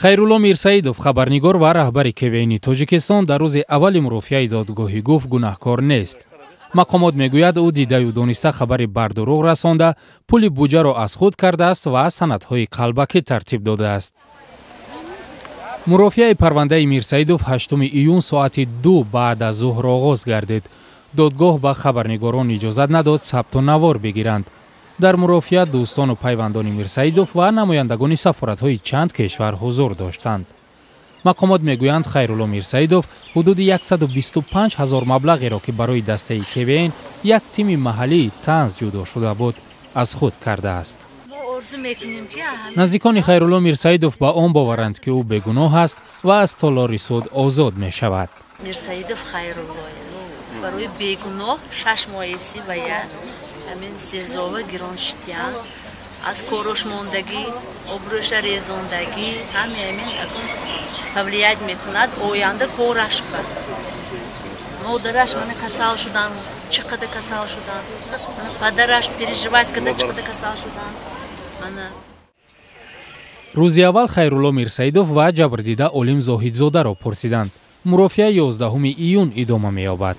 Хайрулло Мирсаидов, хабарнигор ва раҳбари КВНи Тоҷикистон, дар рӯзи аввали мурофиаи додгоҳӣ гуфт, гунаҳкор нест. Мақомот мегӯяд, ӯ дидаю дониста хабари бардурӯғ расонда, пули буҷаро аз худ кардааст ва санадҳои қалбакӣ тартиб додааст. Мурофиаи парвандаи Мирсаидов 8 июн соати 2 баъд аз зуҳр оғоз гардид. Додгоҳ ба хабарнигорон иҷозат надод сабту навор бигиранд. Дар мурофиа дӯстону пайвандони Мирсаидов ва намояндагони сафоратҳои чанд кишвар ҳузур доштанд. Мақомот мегӯянд, Хайрулло Мирсаидов ҳудуди 125 ҳазор маблағеро, ки барои дастаи КВН, як тими маҳаллии танз ҷудо шуда буд, аз худ кардааст. Наздикони Хайрулло Мирсаидов ба он боваранд, ки ӯ бегуноҳ аст ва аз толори суд озод мешавад. Мирсаидов Хайрулло барои бегуноҳ 6 моҳеси ва я ҳамин СИЗОва гирон шитян, аз корош мондагӣ, обрӯша резондагӣ, ҳами ҳамин акун повлиять мекунад оянда кораш. Ба модараш мана касал шудан, чӣ қадар касал шудан, падараш переживать карда, чӣ қадар касал шудан мана. Рӯзи аввал Хайрулло Мирсаидов ва ҷабрдида Олим Зоҳидзодаро пурсиданд. Мурофиа 11 июн идома меёбад.